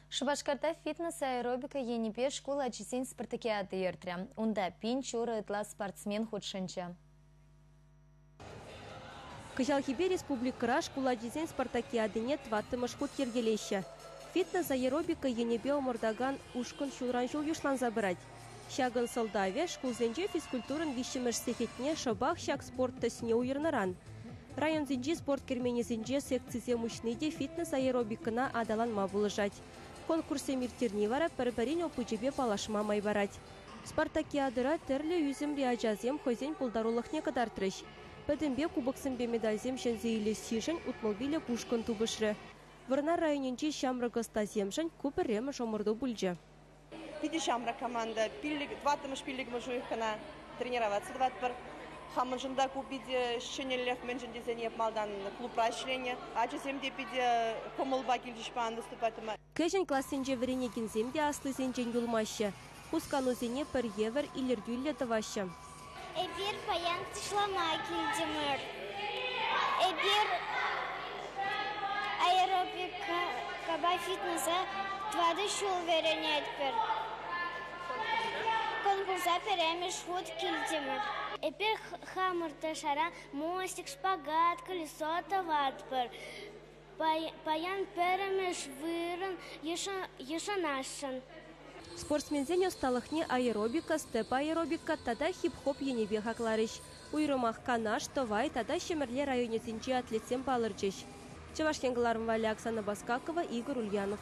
Шупашкарта фитнес-аэробика енӗпе шкул ачисен спартакиади иртрӗ. Унта 1500 ытла спортсмен хутшӑнчӗ. Кӑҫалхипе республикӑра шкул ачисен спартакиадине тӑваттӑмӗш хут йӗркелеҫҫӗ. Фитнес-аэробика енӗпе ӑмӑртакан ушкӑн ҫулран-ҫул йышланса пырать. Ҫакӑн сӑлтавӗ шкулсенче физкультурӑн виҫҫӗмӗш сехетне шӑпах ҫак спорт тӗсне уйӑрнӑран. Районсенчи спорт керменӗсенче секцисем уҫни те фитнес-аэробикӑна аталанма пулӑшать. Конкурссем ирттерни вара пӗр-пӗрин опычӗпе паллашма май парать. Спартакиадӑра тӗрлӗ ӳсӗмри ачасем хӑйсен пултарулӑхне кӑтартрӗҫ. Пӗтӗмпе кубоксемпе медальсем ҫӗнсе илессишӗн 65 ушкӑн тупӑшрӗ. Вӑрнар районӗнчи ҫамрӑк ӑстасемшӗн ку пӗрремӗш ӑмӑрту пулчӗ. Питӗ ҫамрӑк команда, тӑваттӑмӗш, пиллӗкмӗш уйӑх кӑна тренироваться тӑватпӑр. Хамӑншӑн та ку питӗ ҫӗнӗлӗх, мӗншӗн тесен эп малтан клубра ӗҫленӗ. Ачасем те питӗ кӑмӑлпа килчӗҫ паян выступать тума. Кӗҫӗн классенче вӗренекенсем те аслисенчен юлмаҫҫӗ. Хусканусене пӗр евӗр илӗртӳллӗ тӑваҫҫӗ. Эпир паян ташлама килтӗмӗр. Эпир аэробикӑпа фитнеса 4 ҫул вӗренетпӗр. Конкурса пӗрремӗш хут килтӗмӗр. Эпир хамӑр ташара мостик, шпагат, колесо тӑватпӑр. Паян пӗрремӗш вырӑн йышӑнасшӑн. Спортсменсен ӑсталӑхне аэробика, степ-аэробика тата хип-хоп енӗпе хакларӗҫ. Уйрӑмах Канаш, Тӑвай тата Ҫӗмӗрле районӗсенчи атлетсем палӑрчӗҫ. Чӑваш Ен кӑларӑм валли Оксана Баскакова, Игорь Ульянов.